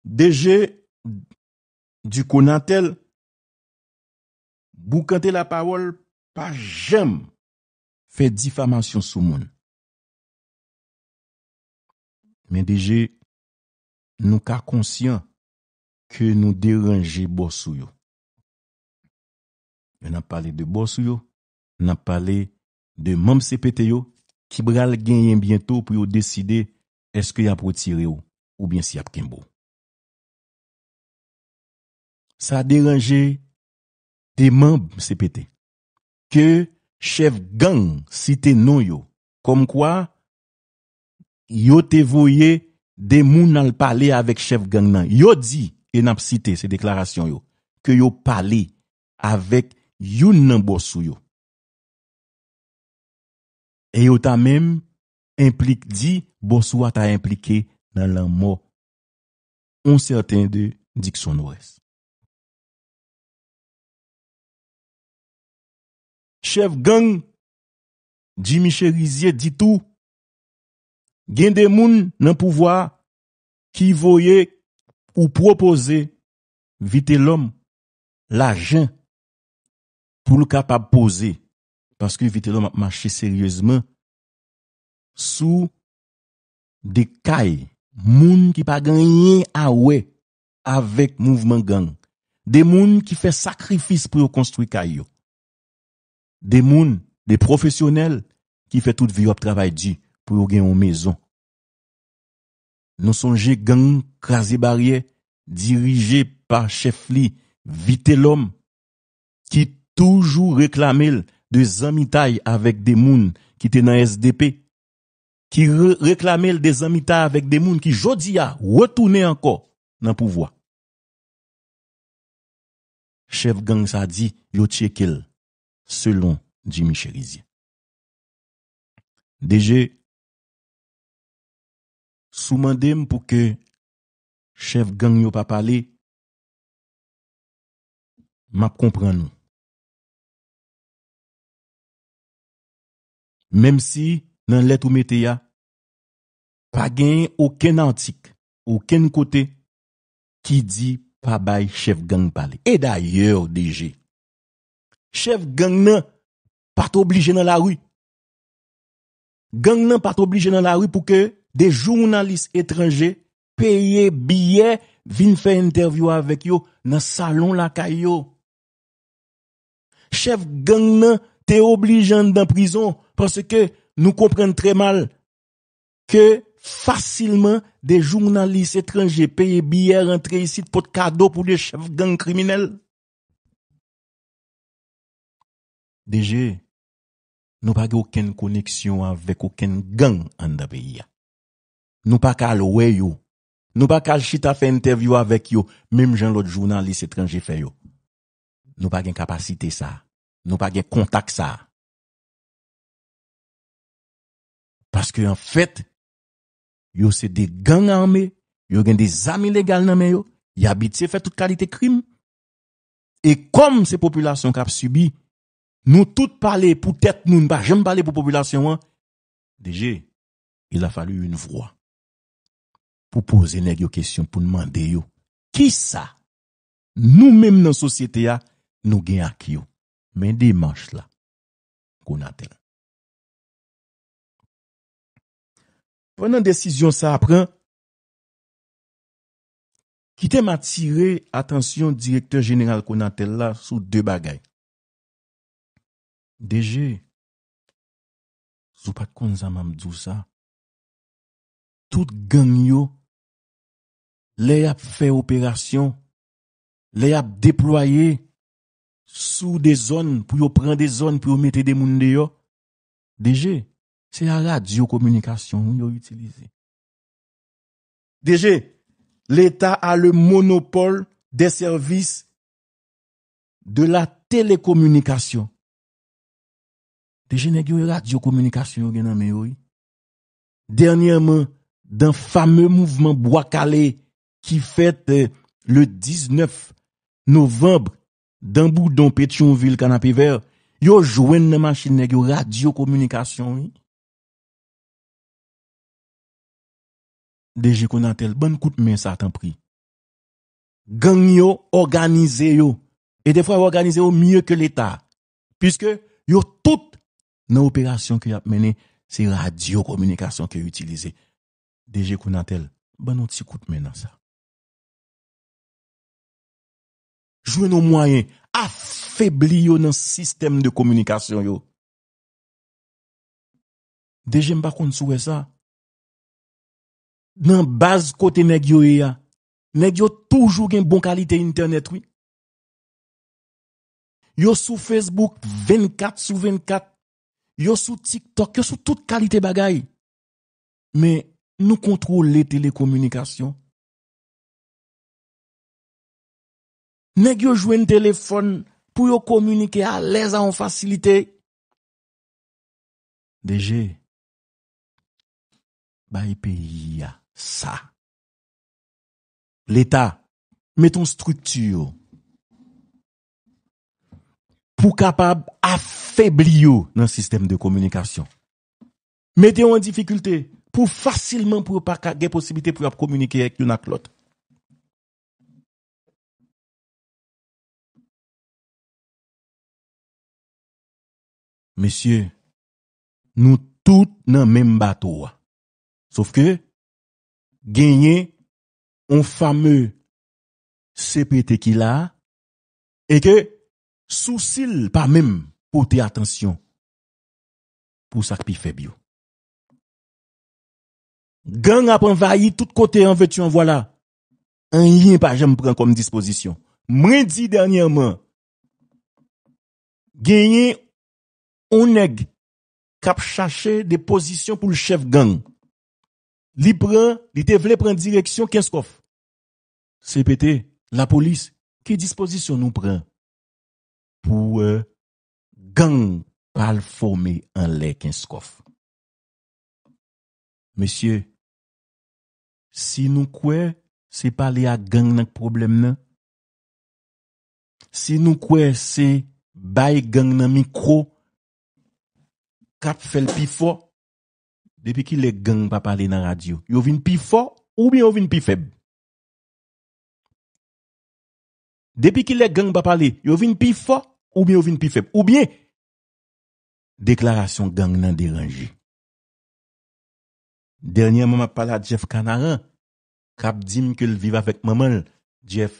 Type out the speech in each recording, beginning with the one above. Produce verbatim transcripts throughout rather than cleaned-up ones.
D G di Conatel, boukante lapawòl, pa janm fè difamasyon sou moun. Men D G, nou ka konsyan ke nou deranje bòs ou yo. Lè n ap pale de bòs ou yo, n ap pale de manm C P T yo ki pral genyen byento pou yo deside èske y ap retire w oubyen si y ap kenbe w. Sa deranje de manm C P T ke chèf gang site non yo, kòmkwa yo te voye de moun al pale avèk chèf gang nan. Yo di, e n ap site, se deklarasyon yo, ke yo pale avèk youn nan bòs ou yo. E yo ta menm enplik-, di bòs ou a ta enplike nan lanmò yon sèten de Dickson Norès. Chèf gang Jimmy Chérizier di tou, gen de moun nan pouvwa a ki voye ou pwopoze Vitelhomme lajan pou l kapab poze, paske Vitelhomme ap mache seryezman sou de kay moun ki pa gen anyen a wè avèk mouvman gang, de moun ki fè sakrifis pou yo konstwi kay yo, de moun, de pwofesyonèl ki fè tout vi yo ap travay di pou yo gen yon mezon. Nou sonje gang Kraze Baryè, dirije pa chèf li Vitelhomme, ki toujou reklame l de zanmitay avèk de moun ki te nan S D P, ki re-, reklame l de zanmitay avèk de moun ki jodi a retounen ankò nan pouvwa. Chèf gang sa di yo tcheke l, selon Jimmy Chérizier. D G, si w mande m pou ke chèf gang yo pa pale, m ap konprann ou. Menm si nan lèt ou mete a, pa gen okenn atik, okenn kote ki di pa bay chèf gang pale. E dayè, D G, chèf gang nan pa t oblije nan lari. Gang nan pa t oblije nan lari pou ke de jounalis etranje peye biyè vin fè entèvyou avèk yo nan salon lakay yo. Chèf gang nan te oblije anndan prizon, paske nou konprann trè mal ke fasilman de jounalis etranje peye biyè rantre isit pot kado pou de chèf gang kriminèl. D G, nou pa gen okenn koneksyon avèk okenn gang anndan peyi a. Nou pa ka al wè yo. Nou pa ka al chita fè entèvyou avèk yo, menm jan lòt jounalis etranje fè yo. Nou pa gen kapasite sa a. Nou pa gen kontak sa a. Paske anfèt, yo se de gang ame, yo gen de zam ilegal nan men yo, y abitye fè tout kalite krim. E kòm se popilasyon k ap sibi, nou tout pale pou tèt nou, nou pa janm pale pou popilasyon an. D G, il a fallu une voix pou poze nèg yo kesyon, pou n mande yo, kisa nou menm nan sosyete a, nou gen ak yo? Men demach la, Conatel. Pandan desizyon sa a pran, kite m atire atansyon direktè jeneral Conatel la sou de bagay. D G, si w pa t konn sa m ap di w sa, tout gang yo, lè y ap fè operasyon, lè y ap deplwaye sou de zòn, pou yo pran de zòn, pou yo mete de moun deyò, D G, se a radyo kominikasyon wi yo itilize. D G, l'État a le monopole des services de la télécommunication. D G, nèg yo, radyo kominikasyon yo gen nan men yo wi. Dènyèman, dan fame mouvman Bwa Kale ki fèt, eh, le diznèf novanm dan Boudon, Petyonvil, Kanapevè, yo jwenn nan machin nèg yo radyo kominikasyon wi. D G Conatel, ban n kout men sa, tanpri. Gang yo òganize yo. E defwa yo òganize yo mye ke Leta. Piske yo tout nan operasyon ke y ap mennen, se radyo kominikasyon ke yo itilize. D G Konatel, ban nou ti kout men nan sa. Jwenn yon mwayen, afebli yo nan sistèm de kominikasyon yo. D G, m pa konn si w wè sa. Nan baz kote nèg yo ye a, nèg yo toujou gen bon kalite entènèt, wi. Yo sou Facebook vennkat sou vennkat. Yo sou TikTok, yo sou tout kalite bagay. Men nou kontwole telekominikasyon. Nèg yo jwenn telefòn pou yo kominike alèz a yon fasilite. D G, bay peyi a sa. Leta, met yon estrikti pou kapab afebli yo nan sistèm de kominikasyon. Mete yo an difikilte pou fasilman pou yo pa ka gen posiblite pou y ap kominike ak youn ak lòt. Mesye, nou tout nan menm bato a. Sof ke genyen yon fame C P T ki la a, e ke sousi l pa menm pote atansyon pou sa k pi fèb yo. Gang ap anvayi tout kote an vèti an vwala. Anyen pa janm pran kòm dispozisyon. Mwen di dènyèman, genyen yon nèg k ap chache de pozisyon pou l chèf gang. Li pran, li te vle pran direksyon Kenskòf. C P T, lapolis, ki dispozisyon nou pran pou, euh, gang pa al fòme anlè Kenskòf? Mesye, si nou kwè se pale ak gang nan k pwoblèm nan, si nou kwè se bay gang nan mikwo k ap fè l pi fò, depi kilè gang pa pale nan radyo? Yo vin pi fò oubyen yo vin pi fèb? Depi kilè gang pa pale, yo vin pi fò oubyen yo vin pi fèb? Oubyen deklarasyon gang nan deranje? Dènyèman, m ap pale a Jeff Canaran, k ap di m ke l viv avèk manman l. Jeff,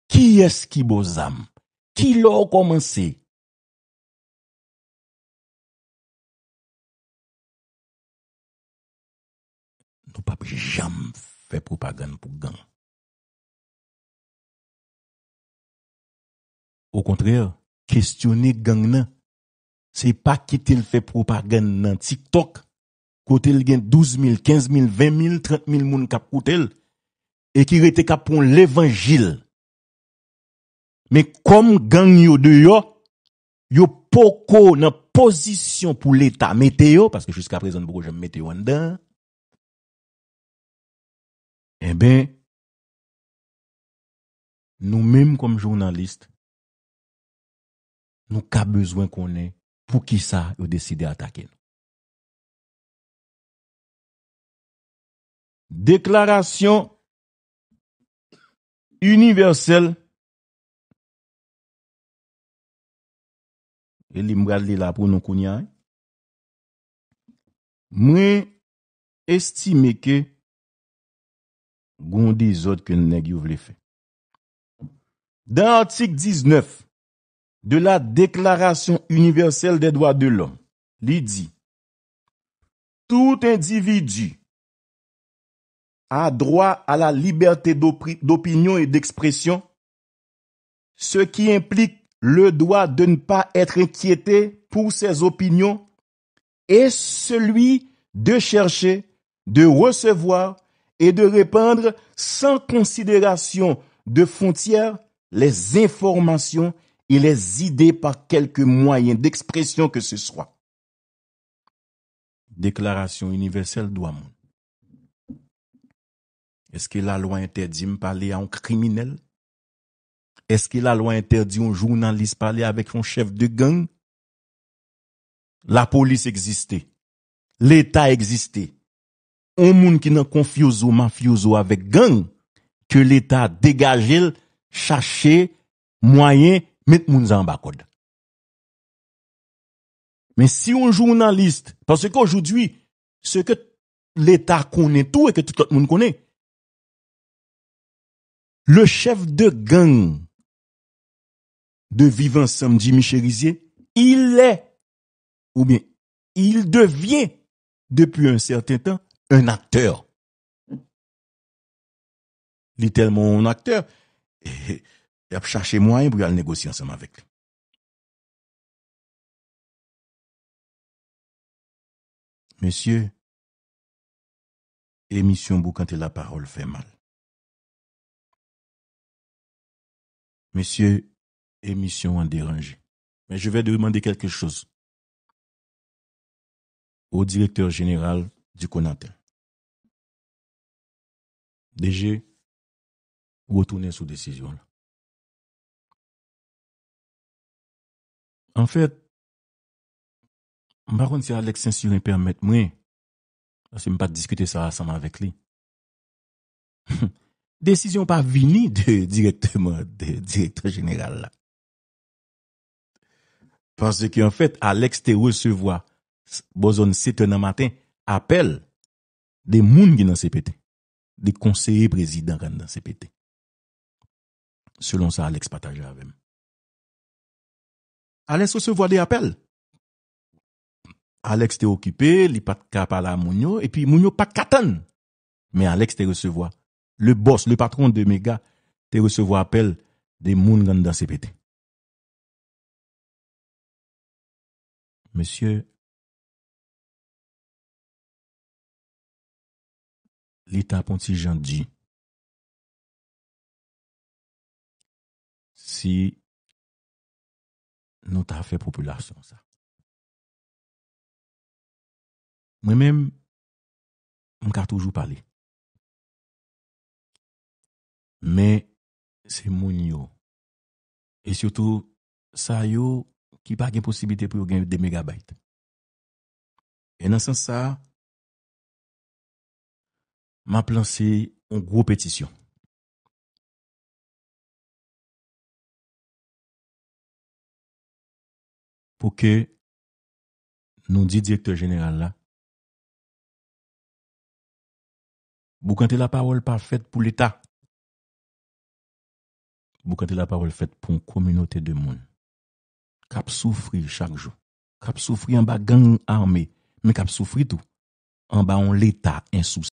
kiyès ki ba w zam? Kilè w kòmanse? Nou p ap janm fè pwopagann pou gang. Okontrè, kesyone gang nan. Se pa kite l fè pwopagann nan TikTok, kote l gen douz mil, kenz mil, ven mil, trant mil moun k ap koute l, e ki rete k ap pran levanjil. Men kòm gang yo deyò, yo poko nan pozisyon pou Leta mete yo, paske jiskaprezan nou poko janm mete yo anndan. Enben, nou menm kòm jounalis, nou ka bezwen konnen poukisa yo deside atake nou. Deklarasyon inivèsèl, e li m pral li la pou nou kounye a. Mwen estime ke gon dezòd ke nèg yo vle fè. Dans l'article dix-neuf de la Déclaration universelle des droits de l'homme, li di, tout individu a droit à la liberté d'opri- d'opinion et d'expression, ce qui implique le droit de ne pas être inquiété pour ses opinions et celui de chercher, de recevoir et de répandre sans considération de frontières les informations et les idées par quelque moyen d'expression que ce soit. Deklarasyon inivèsèl dwa moun. Èske lalwa entèdi m pale a yon kriminèl? Èske lalwa entèdi yon jounalis pale avèk yon chèf de gang? Lapolis egziste. Leta egziste. Yon moun ki nan konfyozo mafyozo avèk gang, ke Leta degaje l, chache mwayen met moun sa anba kòd. Men si yon jounalis, paske aujourd'hui, ce que Leta konnen tou e ke tout lòt moun konnen, le chef de gang de Viv Ansanm, Jimmy Chérizier, il est, ou bien il devient, depuis un certain temps, un acteur. Li tèlman yon aktè, y ap chache mwayen pou y al negosye ansanm avèk li. Mesye, emisyon Boukante Lapawòl fè mal. Mesye, emisyon an deranje. Men je vais demander quelque chose au directeur général du Conatel. D G, retounen sou desizyon la. Anfèt, m pa konn si Alex Saint-Cyr pèmèt mwen, paske m pa t diskite sa ansanm avèk li. Desizyon pa vini de, dirèkteman de direktè jeneral la. Paske, anfèt, Alex te resevwa, s-, bò zòn sèt è nan maten, apèl de moun ki nan C P T, de konseye prezidan k anndan C P T. Selon sa Alex pataje avè m. Alex resevwa de apèl. Alex te okipe, li pa t ka pale a moun yo, epi moun yo pa t ka tann. Men Alex te resevwa. Le boss, le patron de Mega, te resevwa apèl de moun anndan C P T. Mesye, li t ap yon ti jan di si nou ta fè popilasyon sa. Mwen menm, m ka toujou pale. Men, se moun yo. E sitou, sa yo ki pa gen posiblite pou yo gen de megabayt. E nan sans sa, m ap lanse yon gwo petisyon pou ke nou di direktè jeneral la, Boukante Lapawòl pa fèt pou Leta. Boukante Lapawòl fèt pou yon kominote de moun k ap soufri chak jou, k ap soufri anba gang ame, men k ap soufri tou anba yon Leta ensousyan.